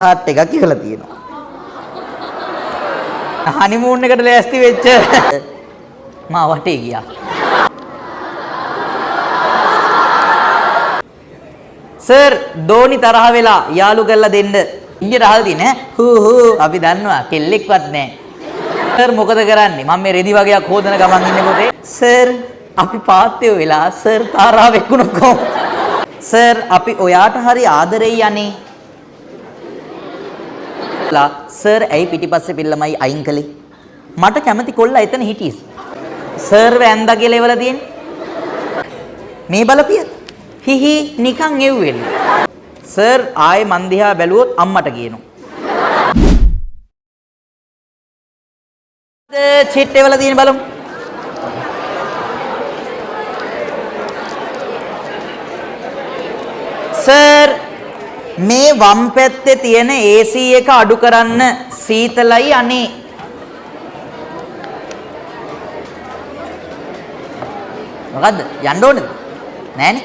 Heart එකක් ඉහලා තියෙනවා. Honeymoon එකට ලෑස්ති වෙච්ච මා වටේ ගියා. සර් දෝනි තරහ වෙලා යාළු කරලා දෙන්න. ඉංග්‍රීසි අහලා තියෙන ඈ හූ හූ අපි දන්නවා කෙල්ලෙක්වත් නෑ. සර් මොකද කරන්නේ? මම මේ රෙදි වගේක් හොදන ගමන් ඉන්නේ පොතේ. සර් අපි පාත්‍යෝ වෙලා සර් තාරාවෙක් වුණොත් කොහොමද? සර් අපි ඔයාට හරි ආදරෙයි අනේ. සර් ඇයි පිටිපස්සේ පිල්ලමයි අයින් කළේ? මට කැමති කොල්ලා එතන හිටියේ. සර්ව ඇන්දා කියලා එවලා තියෙන්නේ. මේ බලපිය. හිහි නිකන් එව්වෙලු. සර් ආයේ මන් දිහා බැලුවොත් අම්මට කියනවා. චිට් එවලා තියෙන බලමු. සර් මේ වම් පැත්තේ තියෙන AC එක අඩු කරන්න සීතලයි අනේ. මොකද්ද? යන්න ඕනේද? නෑනේ.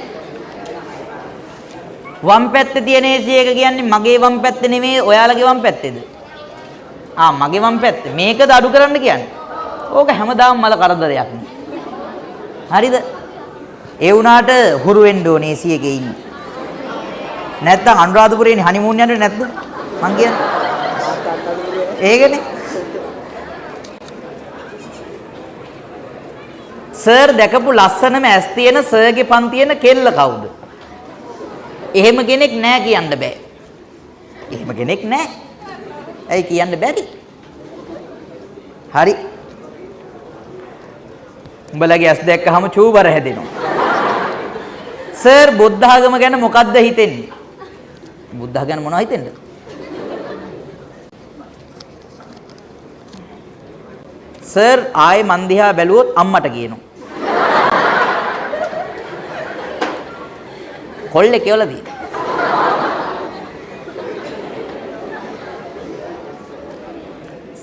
වම් පැත්තේ තියෙන AC එක කියන්නේ මගේ වම් පැත්තේ නෙමෙයි ඔයාලගේ වම් පැත්තේද? ආ මගේ වම් පැත්තේ. මේකද අඩු කරන්න කියන්නේ? ඕක හැමදාම මල කරදරයක් නේ. හරිද? ඒ වුණාට හුරු වෙන්න ඕනේ AC එකේ ඉන්න. නැත්තම් අනුරාධපුරේ හනිමූන් යන්නේ නැද්ද? මං කියන්නේ. ඒකනේ. සර් දැකපු ලස්සනම ඇස් තියෙන සර්ගේ පන්තියන කෙල්ල කවුද? එහෙම කෙනෙක් නෑ කියන්න බෑ. එහෙම කෙනෙක් නෑ. ඇයි කියන්න බැරි? හරි. උඹලගේ ඇස් දැක්කහම චූබර හැදෙනවා. සර් බුද්ධ ආගම ගැන මොකද්ද හිතෙන්නේ? බුද්ධ ගැන මොනවද හිතෙන්නේ? සර් ආයේ මන් දිහා බැලුවොත් අම්මට කියනවා. කොල්ලේ කියලා තියෙනවා.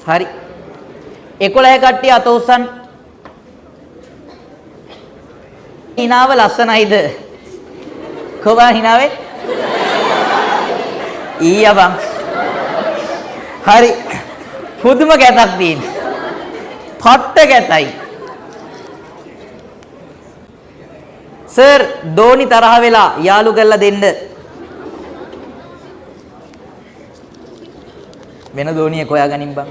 හරි. 11 කට්ටිය අත උස්සන්න. හිනාව ලස්සනයිද? කොහොමද හිනාවේ? ඊයා බං. හරි. පුදුම කැතක් තියෙන. පට්ට කැතයි. සර් දෝනි තරහ වෙලා යාළු කරලා දෙන්න. වෙන දෝනියක් හොයාගනින් බං.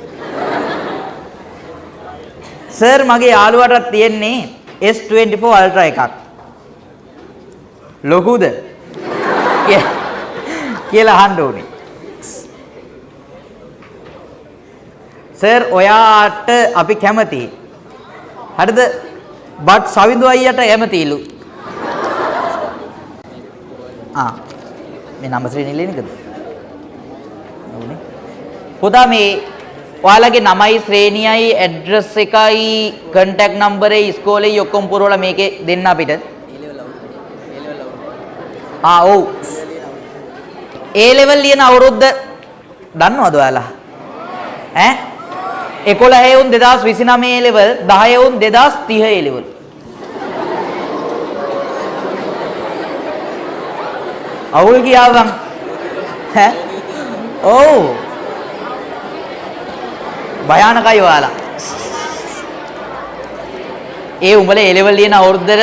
සර් මගේ යාළුවටත් තියෙන්නේ S24 Ultra එකක්. ලොකුද? කියලා අහන්න ඕනේ. සර් ඔයාට අපි කැමතියි. හරිද? බට් සවිඳු අයියට කැමතිලු. ආ මේ නම්බර් ශ්‍රේණිය ලියන එකද? ඔව්නේ. පුතා මේ ඔයාලගේ නමයි ශ්‍රේණියයි ඇඩ්‍රස් එකයි කන්ටැක්ට් නම්බරේ ඉස්කෝලේ ඔක්කොම පුරවලා මේකේ දෙන්න අපිට. ආ ඔව්. ඒ ලෙවල් ලියන අවුරුද්ද දන්නවද ඔයාලා? ඈ 11 උන් 2029 ඒ ලෙවල් 10 උන් 2030 ඒ ලෙවල්. අවුල් ගියා බං. ඈ ඔව් භයානකයි ඔයාලා. ඒ උඹලා ඒ ලෙවල් ලියන අවුරුද්දට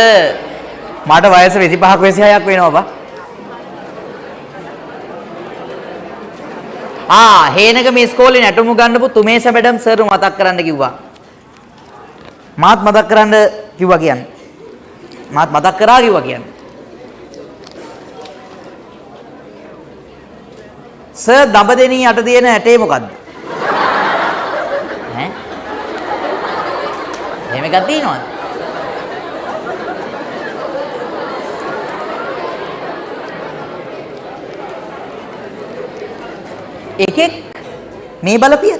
මට වයස 25ක් 26ක් වෙනවා බා. ආ හේනක මේ ඉස්කෝලේ නැටුම් ගන්නපු තුමේෂ මැඩම් සර් මතක් කරන්න කිව්වා. මාත් මතක් කරන්න කිව්වා කියන්නේ. මාත් මතක් කරා කිව්වා කියන්නේ. සර් දඹදෙණිය යට තියෙන ඇටේ මොකද්ද? ඈ? එහෙම එකක් තියෙනවද? එකෙක් මේ බලපිය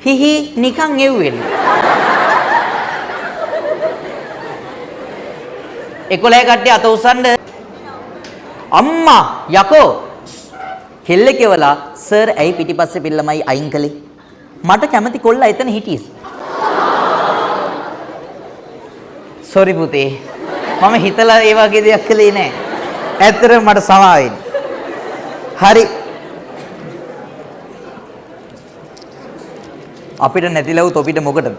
හිහි නිකන් එව්වෙලු. 11 කට්ටිය අත උස්සන්න. අම්මා යකෝ කෙල්ලෙක් එවලා සර් ඇයි පිටිපස්සේ පිල්ලමයි අයින් කළේ? මට කැමති කොල්ලා එතන හිටියේ. සෝරි පුතේ. මම හිතලා ඒ වගේ දෙයක් කළේ නෑ. ඇත්තටම මට සමා වෙන්න. හරි. අපිට නැතිලව් තොපිට මොකටද?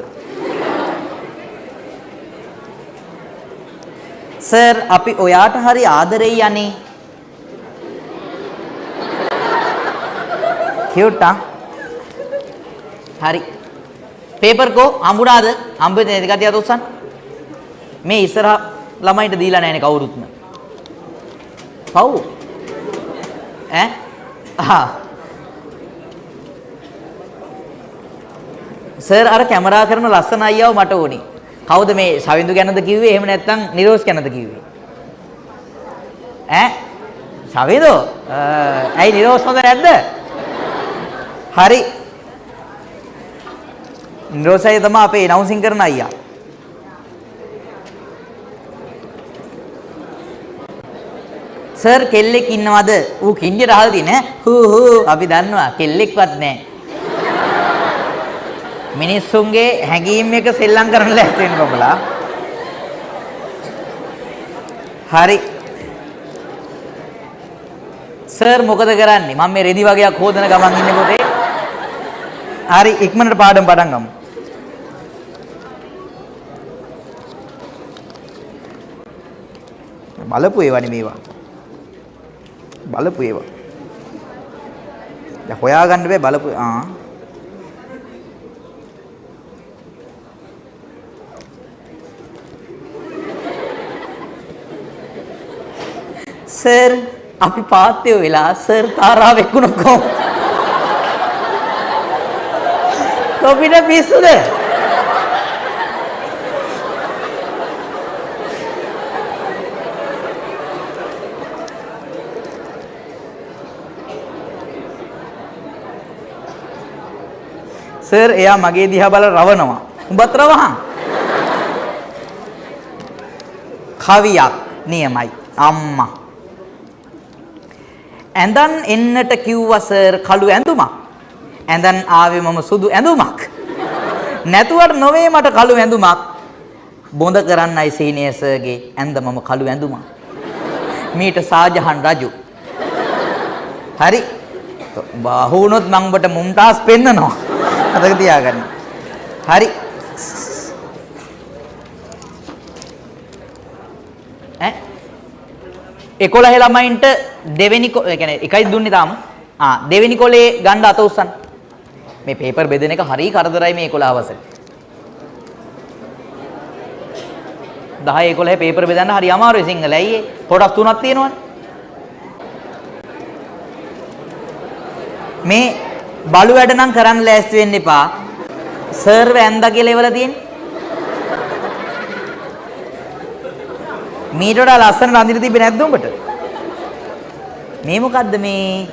සර් අපි ඔයාට හරි ආදරෙයි අනේ. කියුට් ආ. හරි. පේපර් කෝ හම්බුණාද? හම්බ වෙන්නේ නැති කතිය අත උස්සන්න. මේ ඉස්සරහ ළමයින්ට දීලා නැහැනේ කවුරුත්ම. පව්. ඈ? ආ. සර් අර කැමරා කරන ලස්සන අයියාව මට ඕනේ. කවුද මේ සවිඳු ගැනද කිව්වේ? එහෙම නැත්නම් නිරෝෂ් ගැනද කිව්වේ? ඈ? සවිඳු? ඇයි නිරෝෂ් හොඳ නැද්ද? හරි. නිරෝෂ් අයියා තමයි අපේ ඇනවුන්සින් කරන අයියා. සර් කෙල්ලෙක් ඉන්නවද? ඌ කින්ඩියට අහලා තියෙන ඈ. හූ හූ අපි දන්නවා කෙල්ලෙක්වත් නෑ. මිනිස්සුන්ගේ හැඟීම් එක සෙල්ලම් කරන්න ලෑස්ති වෙන්න බබලා. හරි. සර් මොකද කරන්නේ? මම මේ රෙදි වගේක් හොදන ගමන් ඉන්නේ පොතේ. හරි ඉක්මනට පාඩම් පටන් ගමු. බලපු ඒවානේ මේවා. බලපු ඒවා. දැන් හොයාගන්න බෑ බලපු ආ. සර් අපි පාත්‍යෝ වෙලා සර් තාරාවෙක් වුණොත් කොහොමද? තොපිට පිස්සුද? සර් එයා මගේ දිහා බලලා රවනවා. උඹත් රවහන්. කවියක් නියමයි අම්මා. ඇඳන් එන්නට කිව්වා සර් කළු ඇඳුමක්. ඇඳන් ආවේ මම සුදු ඇඳුමක්. නැතුවට නොවේ මට කළු ඇඳුමක්. බොඳ කරන්නයි සීනියර් සර්ගේ ඇඳ මම කළු ඇඳුමක්. මීට සාජහන් රජු. හරි. බාහුව වුණොත් මං ඔබට මුම්තාස් පෙන්නනවා. මතක තියාගන්න. හරි. ඈ 11 ළමයින්ට දෙවෙනි ඒ කියන්නේ එකයි දුන්නේ තාම. ආ දෙවෙනි කොලේ ගන්න අත උස්සන්න. මේ පේපර් බෙදෙන එක හරි කරදරයි මේ 11 වසරේ. 10 11 පේපර් බෙදන්න හරි අමාරුයි සිංහල. ඇයි ඒ? කොටස් තුනක් තියෙනවනේ. මේ බලු වැඩ නම් කරන්න ලෑස්ති වෙන්න එපා. සර්ව ඇන්දා කියලා එවලා තියෙන්නේ. මීට වඩා ලස්සනට අඳින්න තිබ්බේ නැද්ද උඹට? මේ මොකද්ද මේ?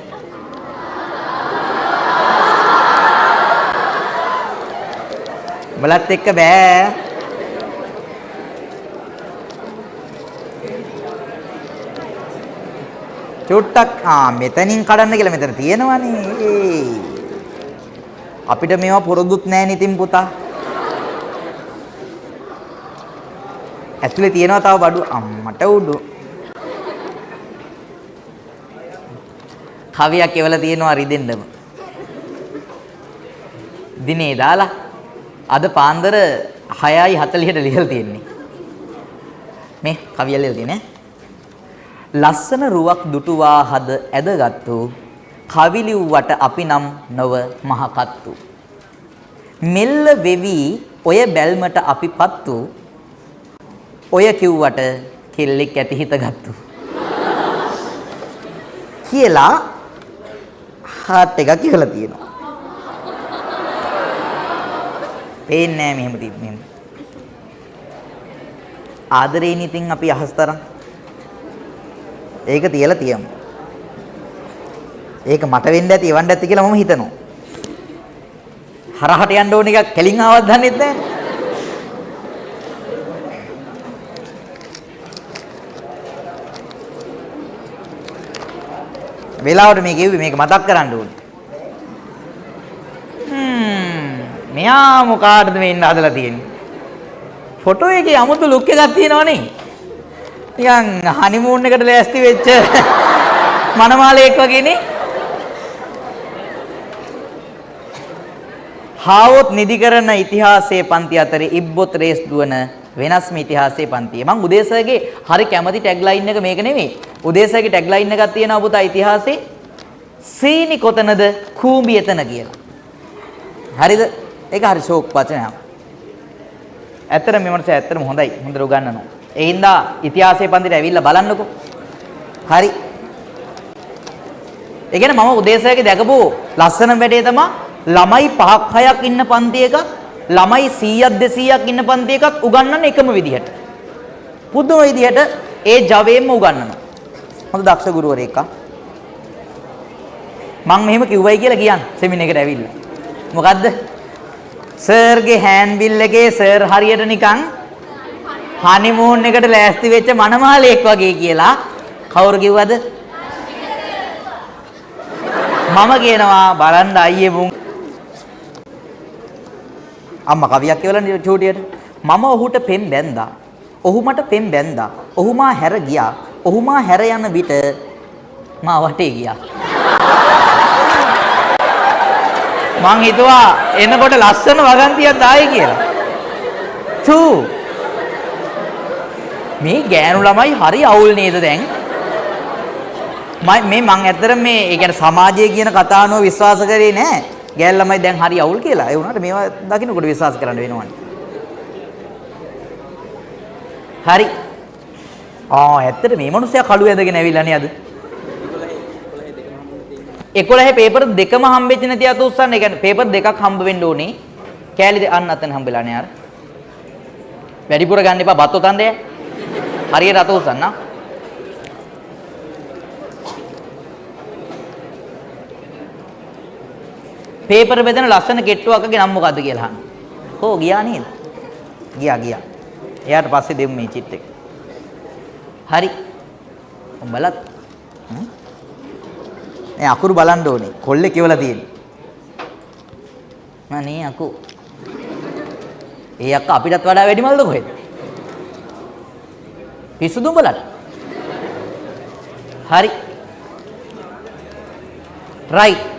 උඹලත් එක්ක බෑ. චුට්ටක් ආ මෙතනින් කඩන්න කියලා මෙතන තියෙනවනේ. ඒ අපිට මේවා පුරුදුත් නෑ ඉතින් පුතා. ඇතුලේ තියෙනවා තව බඩු අම්මට උඩු. කවියක් එවලා තියෙනවා රිදෙන්නම. දිනේ දාලා අද පාන්දර 6:40ට ලියලා තියෙන්නේ. මේ කවිය ලියලා තියෙන්නේ. ලස්සන රුවක් දුටුවා හද ඇදගත්තු කවි ලිව්වට අපි නම් නොව මහකත්තු. මෙල්ල වෙවි ඔය බැල්මට අපි පත්තු ඔය කිව්වට කෙල්ලෙක් ඇති හිතගත්තු කියලා හાર્ට් එකක් කියලා තියෙනවා. පේන්නේ නෑ මෙහෙම තිබ්බ මෙහෙම. ආදරේනේ ඉතින් අපි අහස් තරම්. ඒක තියලා තියමු. ඒක මට වෙන්න ඇති එවන්න ඇති කියලා මම හිතනවා. හරහට යන්න ඕන එකක් කෙලින් ආවත් දන්නෙත් නෑ. වෙලාවට මේ කිව්වේ මේක මතක් කරන්න ඕනේ. මෙයා මොකාටද මේ ඉන්න හදලා තියෙන්නේ? ෆොටෝ එකේ 아무තු ලුක් එකක් තියෙනවනේ. නිකන් හනිමූන් එකට ලෑස්ති වෙච්ච මනමාලයෙක් වගේනේ. හාවොත් නිදි කරන ඉතිහාසයේ පන්ති අතරේ ඉබ්බොත් රේස් දුවන වෙනස්ම ඉතිහාසයේ පන්තිය. මං උදේසර්ගේ හරි කැමති ටැග් ලයින් එක මේක නෙමෙයි. උදේසර්ගේ ටැග් ලයින් එකක් තියෙනවා පුතා ඉතිහාසයේ. සීනි කොතනද කූඹි එතන කියලා. හරිද? ඒක හරි ෂෝක් වචනයක්. ඇත්තටම මේ මනුස්සයා ඇත්තටම හොඳයි. හොඳට උගන්වනවා. ඒ හින්දා ඉතිහාසයේ පන්තියට ඇවිල්ලා බලන්නකෝ. හරි. ඒ කියන්නේ මම උදේසර්ගේ දැකපු ලස්සනම වැඩේ තමයි ළමයි 5ක් 6ක් ඉන්න පන්ති එකක් ළමයි 100ක් 200ක් ඉන්න පන්ති එකක් උගන්වන්න එකම විදිහට. පුදුම විදිහට ඒ ජවයෙන්ම උගන්වනවා. හොඳ දක්ෂ ගුරුවරයෙක් ආ. මං මෙහෙම කිව්වයි කියලා කියන්න සෙමිනාර් එකට ඇවිල්ලා. මොකද්ද? සර්ගේ හෑන්ඩ්බිල් එකේ සර් හරියට නිකන් හනිමූන් එකට ලෑස්ති වෙච්ච මනමාලයෙක් වගේ කියලා කවුරු කිව්වද? මම කියනවා බලන්න අයියේ මුන් අම්මා කවියක් කියවලා චූටියට. මම ඔහුට පෙම් බැන්දා. ඔහු මට පෙම් බැන්දා. ඔහු මා හැර ගියා. ඔහු මා හැර යන විට මා වටේ ගියා. මං හිතුවා එනකොට ලස්සන වගන්තියක් දායි කියලා. චූ මේ ගෑනු ළමයි හරි අවුල් නේද දැන්? මේ මං ඇත්තටම මේ ඒ කියන්නේ සමාජයේ කියන කතා අනුව විශ්වාස කරේ නෑ. ගෑනු ළමයි දැන් හරි අවුල් කියලා. ඒ වුණාට මේවා දකින්නකොට විශ්වාස කරන්න වෙනවනේ. හරි. ආ ඇත්තට මේ මනුස්සයා කළු ඇඳගෙන ඇවිල්ලා නේ අද. 11 පේපර් දෙකම හම්බෙච්ච නැති අත උස්සන්න. ඒ කියන්නේ පේපර් දෙකක් හම්බ වෙන්න ඕනේ. කෑලි අන්න අතන හම්බෙලා නේ අර. වැඩිපුර ගන්න එපා බත් ඔතන්ද. හරියට අත උස්සන්න. පේපර් බෙදෙන ලස්සන කෙට්ටුවකගේ නම මොකද්ද කියලා අහන්න. හෝ ගියා නේද? ගියා ගියා. එයාට පස්සේ දෙමු මේ චිට් එක. හරි. උඹලත් මේ අකුරු බලන්න ඕනේ. කොල්ලේ කියවලා තියෙන්නේ. අනේ අකු. ඒ අක්කා අපිටත් වඩා වැඩි මල්ද කොහෙද? පිස්සුද උඹලට? හරි. රයිට්.